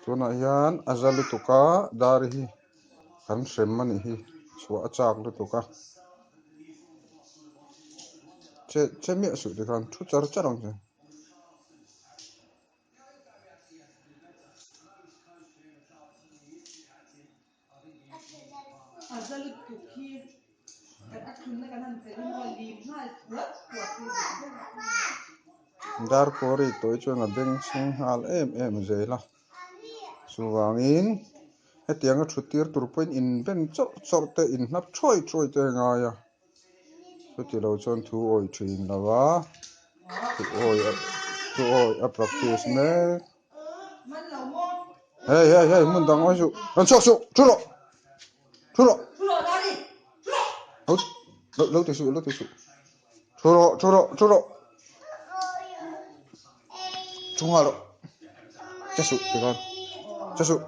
Tunah hian a za lutuk a dar hi kan hrem a nih hi chhuah a chak lutuk a che che miah suh tikhan thu char char ang che. Darkawri tawi chuan a beng chhing nghal em em zel a, chuvangin hetianga thut tir tur pawhin inben chawrh chawrh te inhnap thuai thuai te a ngai a, chuti lo chuan thu awih thin lo a, thu awih thu awih a practice mek. Hei hei hei hmun dang awih suh rawn chhuak suh thu rawh thu rawh lo lo ti suh lo ti suh thu rawh thu rawh thu rawh thu nghal rawh che suh tikhan che suh.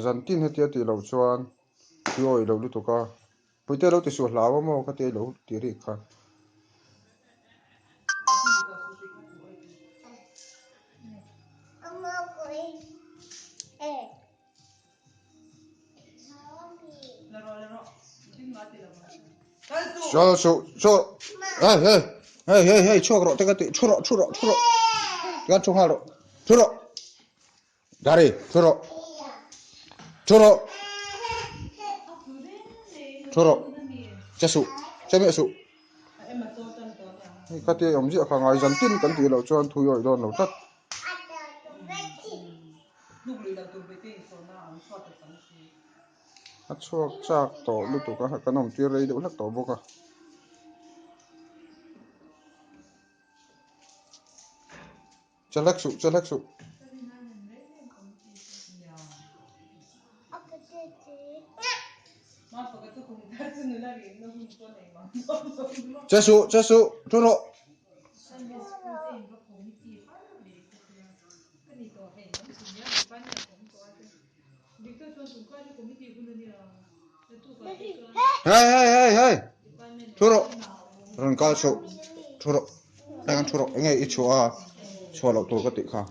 Zan tin hetia tih loh chuan i awih loh lutuk a, Puite lo ti suh hlau a maw ka ti lo tih rik kha. Chal suh chu hei hei hei hei hei chhuak rawh te ka ti thu rawh thu rawh thu rawh tikhan thu nghal rawh thu rawh Gary thu rawh thu rawh thu rawh che suh che miah suh hei ka tia awm ziah kha ngai zan tin kan tih loh chuan thu i awih dawn lo tlat. A chhuak chak tawh lutuk a kan awm tir rei deuh hlek tawh bawk a. Che hlek suh che hlek suh. Che suh che suh thu rawh. Hei hei hei hei thu rawh rawn kal suh thu rawh eng thu rawh enge i chhuah a chhuah loh tur ka tih kha.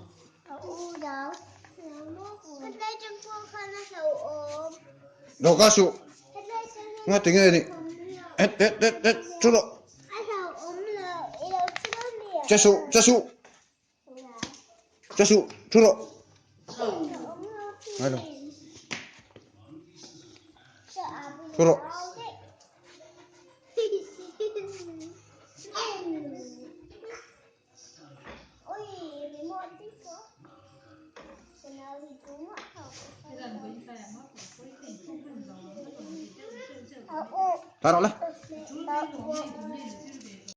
Lo kal suh nga tinge ni het het het het thu rawh che suh che suh. Che suh, thu rawh. Ngai lo. Thu rawh. Thả rawh le.